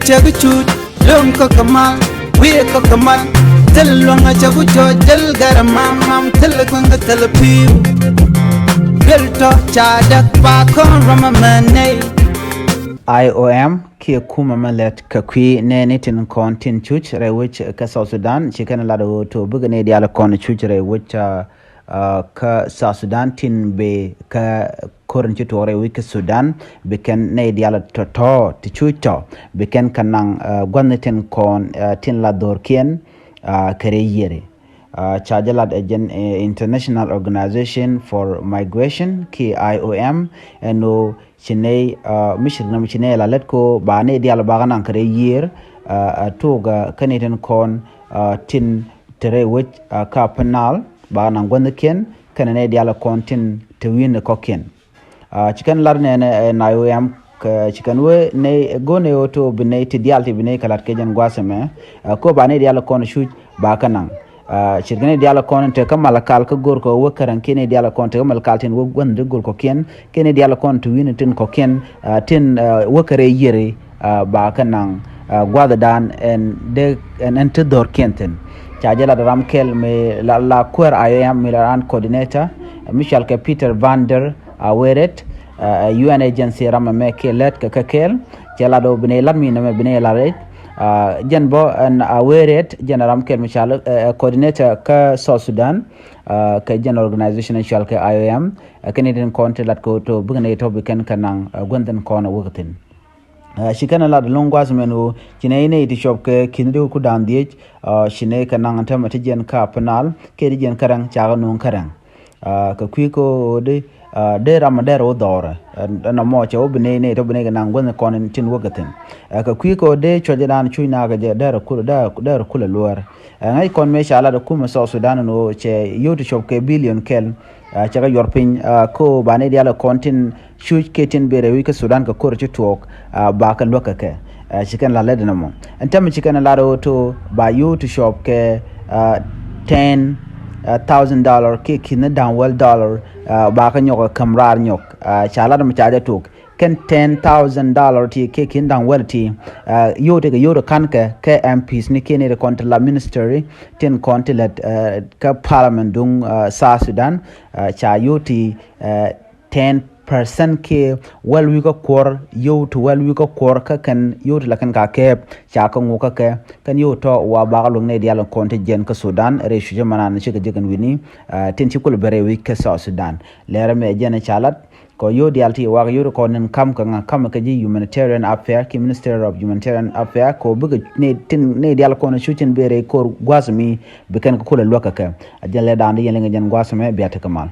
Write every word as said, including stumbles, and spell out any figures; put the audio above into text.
Cɛ bi cuut lo̱ŋ kä kɛ mal, wi̱i̱ kä kɛ mal. Thil luäŋ a cɛ bi jɔɔc, thil gɛr a mam mam, thil kueŋ kä thil pi̱i̱m. Thil tɔ ca däk pa kɔn ram a mɛ nɛy. I O M kiɛ kumɛ mɛ lɛt kɛ kui̱ nɛɛni tin kɔn tin cuc rɛy wec kä South Sudan, ci kɛn lat ɣöö to bikɛ nɛy diaal kɔn cuc rɛy wec, ah, ah, kä South Sudan tin bëë kä ko̱r in ci tuɔɔk rɛy wec kä Sudan, bi kɛn nɛy diaal tɔ̱tɔ̱ ti cuc tɔ, bi kɛn kɛ naŋ, ah, gua̱thni tin kɔn, ah, tin la dho̱rkiɛn, ah, kɛ rɛy yiëri. Ah, ca jɛ lat ɛ jɛn, eh, International Organization for Migration kiɛ I O M, ɛn ɣöö ci nɛy, ah, mi ci ri nɛmɛ ci nɛy la lät ko ba nɛy diaal bakɛ naŋ kɛ rɛy yiër, ah, ah, tuɔɔk, ah, kä nɛy tin kɔn, ah, tin te rɛy wec, ah, kä Upper Nile, bakɛ naŋ gua̱thnikiɛn kɛnɛ nɛy diaal kɔn tin te wi̱i̱ni kɔ̱kiɛn. Ah, ci kɛn lar nɛnɛ, eh, I O M, kɛ ci kɛn wee nɛy, eh, go̱o̱nɛ ɣöö to bi nɛy ti diaal ti bi nɛy kɛ lat kɛ jɛn gua̱a̱th ɛmɛ, ah, ko ba nɛy diaal kɔn cuc bakɛ naŋ. Ah, ce̱tkɛ nɛy diaal kɔn in te kä Malakal kä go̱o̱r kɛ wee kärɛŋ kiɛ nɛy diaal kɔn te kä Malakal tin wee gua̱thni ti go̱o̱r kɔ̱kiɛn, kiɛ nɛy diaal kɔn te wi̱i̱ni tin kɔ̱kiɛn, ah, tin, ah, wee kɛ rɛy yiëri, ah, bakɛ naŋ, ah, gua̱thdan ɛn dee ɛn, ɛn te dho̱rkiɛn thi̱n. Ca jɛ lat ram kɛl mi la, la kuäär I O M mi la raan coordinator, mi cɔal kɛ Peter van der Aweret, ah, U N agency ram ɛmɛ kiɛ lät kɛ kɛ kɛɛl. Cɛ lat ɣöö bi nɛy lat mi nɛmɛ bi nɛy lat rɛc. Ah, jɛn bä ɛn Aweret, jɛn ram kɛl mi cɔal, eh, coordinator kä South Sudan, ah, kɛ jɛn organization cɔal kɛ I O M, eh, kɛn tin kɔn ti lat kɛ ɣöö to bikɛ nɛy tɔ bi kɛn kɛ naŋ, eh, gua̱thdan kɔn a wek thi̱n. Ah, ci kɛn lat lo̱ŋ gua̱a̱th mɛn ɣöö ci nɛy nɛy ti cuɔp kɛ ki̱n di ku da̱ŋ dhieec, ah, ci nɛy kɛ naŋ täämɛ ti jɛn kä Upper Nile kiɛ ti jɛn kärɛŋ, cakɛ nuŋ kärɛŋ. Ah, kɛ kui̱ kä ɣöö di, ah, dee ram a dee rɛ wä dhɔrɛ. Ah, ɛn ɛmɔ cɛ wä bi nɛy nɛy tɔ bi nɛy kɛ naŋ gua̱thni kɔn tin wä kɛ thi̱n. Ah, kɛ kui̱ kä ɣöö dee cuɔcdan cuc nakä jɛ dee rɛ kulɛ, dee, dee rɛ kulɛ luäär. Ah, ŋäc kɔn mëë ca lat ɛ kumɛ South Sudan ɛn ɣöö cɛ yio̱w ti cuɔp kɛ billion kɛl, ah, cɛ kɛ yuɔr piny, ah, kä ɣöö ba nɛy diaal kɔn tin cuc kiɛ tin bëë rɛy wec kä Sudan kɛ ko̱r ci tuɔɔk, ah, bakɛ luäk kɛ kɛ. Ah, ci kɛn la lät ɛn ɛmɔ. Ɛn täämɛ ci kɛn lat ɣöö to ba yio̱w ti cuɔp kɛ, ah, ten, ah, thousand dollar kiɛ ki̱n da̱ŋ wäl dollar, ah, bakɛ nyɔk ɛ käm raar nyɔk. Ah, ca lat ɛmɔ ca jɛ tuɔɔk. Kɛn ten thousand dollar ti kiɛ ki̱n da̱ŋ wäl ti, ah, yio̱w ti kɛ yio̱w ti ka̱n kɛ, kɛ M Ps ni kiɛ nɛy ti kɔn ti la ministry tin kɔn ti lät, ah, kä parliament duŋ, ah, South Sudan, ah, ca yio̱w ti, ah, ten percent kiɛ wäl wi̱i̱ kä kuɔr, yio̱w ti wäl wi̱i̱ kä kuɔr kä kɛn yio̱w ti la kɛn ka kɛɛp, ca kɛ ŋuk kä kɛ, kɛn yio̱w tɔ wa bakɛ luäk nɛy diaal kɔn ti jiɛn kä Sudan, rɛy cucä mɛn an cikɛ jek ɛn wi̱ni, ah, tin ci kulɛ ben rɛy wec kä South Sudan. Lɛrɛ mɛ jɛn ca lat, kɔ yio̱w diaal ti wak yio̱w ti kɔn in ka̱m kɛ ŋa, ka̱m kɛ ji̱ humanitarian affair, kiɛ Minister of Humanitarian Affair, kɔ bikɛ nɛy tin, nɛy diaal kɔn cuc tin bëë rɛy ko̱r gua̱a̱th mi bi kɛn kɛ kulɛ luäk kɛ kɛ. A jɛn lɛ da̱a̱n di yɛn liŋ jɛn gua̱a̱th mɛ bia tekɛ mal.